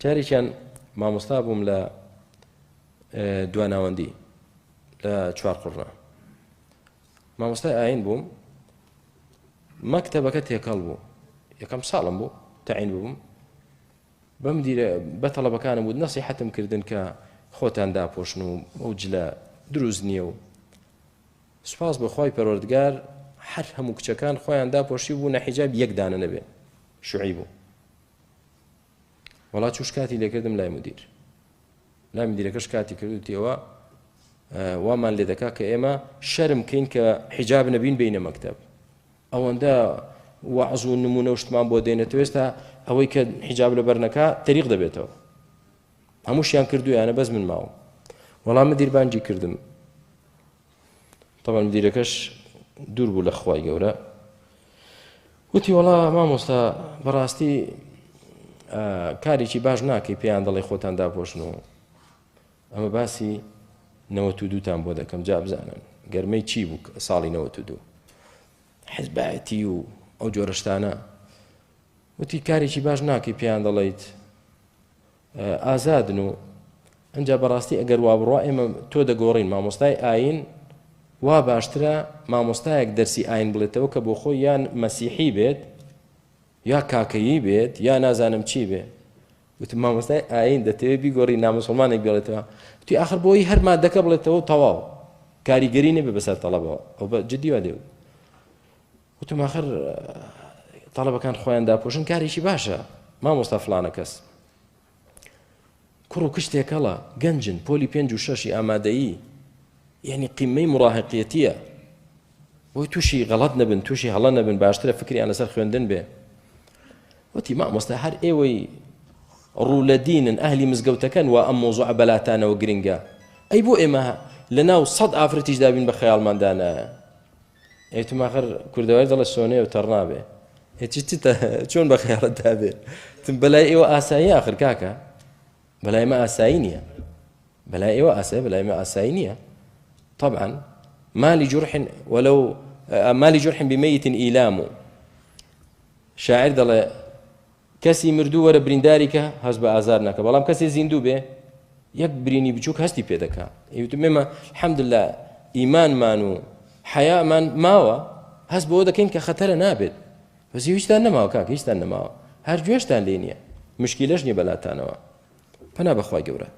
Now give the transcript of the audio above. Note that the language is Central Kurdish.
جارێکیان مامۆستا بووم لە دواناوەندی لە چوارقوڕنە مامۆستای ئاین بووم مەکتەبەکە تێکەڵ بوو یەکەم ساڵم بوو تەعین بووم بەم دیرە بە تەڵەبەکانم وت نەسیحەتم کردن کە خۆتان داپۆشن و ئەو جلە دروست نییە و سوپاس بۆ خوای پەروەردگار هەر هەموو کچەکان خۆیان داپۆشی بوو نە حیجاب یەک دانە نەبێ شوعی بوو وەڵا چوو شکاتی لێکردم لای مدیر لای مدیرەکە شکاتی کرد وتیەوە وامان لێ دەکا کە ئێمە شەرم کەین کە حیجاب نەبین بینە مەکتب ئەوەندە وەعز و نمونە و شتمان بۆ دێنێتەوە ئێستا ئەوەی کە حیجاب لەبەر نەکا تەریق دەبێتەوە هەمووشیان کردویانە بەس من ماوم وەڵام مدیر بانگی کردم طبعا مدیرەکەش دوور بوو لە خوای گەورە وتی وەڵا مامۆستا بەڕاستی کارێکی باش ناکەی پێیان دەڵێ خۆتان داپۆشن و ئەمە باسی نەوەت و دووتان بۆ دەکەم جا بزانن گەرمەی چی بوو ساڵی 92 حزبایەتی و ئەو جۆرە شتانە وتی کارێکی باش ناکەی پێیان دەڵیت ئازادن و ئەجا بەڕاستی ئەگەر وا بڕوا ئێمە تۆ دەگۆڕین مامۆستای ئاین وا باشترە مامۆستایەک دەرسی ئاین بڵێتەوە کە بۆ خۆی یان مەسیحی بێت یا کاکەیی بێت یا نازانم چی بێ وتم مامۆستای ئاین دەتەوێت بیگۆڕی نامسلمانێک بێڵێتەوە وتی ئاخر بۆی هەر مادەکە بڵێتەوە و تەواو کاریگەری نەبێ بەسەر تەڵەبەوە ئەو بە جدی وا دێ وتم ئاخر تەڵەبەکان خۆیان داپۆشن کارێکی باشە مامۆستا فلانە کەس کوڕ و کچ تێکەڵە گەنجن پۆلی پێنج و شەشی ئامادەیی یعنی قیمەی مراهقیەتیە بۆی تووشی غەڵەت نەبن تووشی هەڵە نەبن باشترە فکریان لەسەر خوێندن بێ وتی مامۆستا هەر ئێوەی ڕوو لە دینن ئەهلی مزگەوتەکەن و ئەم مۆزوعە بەلاتانەوە گرنگە ئەی بۆ ئێمە لە ناو سەد ئافرەتیش دابین بە خەیاڵماندا نایە ئەی تو ماخر کوردەواری دەڵێ سۆنێ و تەڕ نابێ چۆن بە خەیاڵت دابێ تم بەلای ئێوە ئاسایی ئاخر کاکە بەلای مە ئاسایی نییە بەلای ئێوە ئاسای بەلای مە ئاسایی نییە طبعا مالی جرح ولو مالی جرح بميت ئیلام شاعر دەڵێ کەسی مردوو وەرە برینداری کە هەست بە ئازار ناکە بەڵام کەسی زیندوو بێ یەک برینی بچووک هەستی پێ دەکا ئیوتم ئێمە الحمدلله ئیمانمان و حەیامان ماوە هەست بەوە دەکەین کە خەتەرە نابێت بەس هیچتان نەماوە کاک هیچتان نەماوە هەر گوێشتان لێ نییە مشکیلەش نییە بەلاتانەوە پەنا بەخوای گەورە.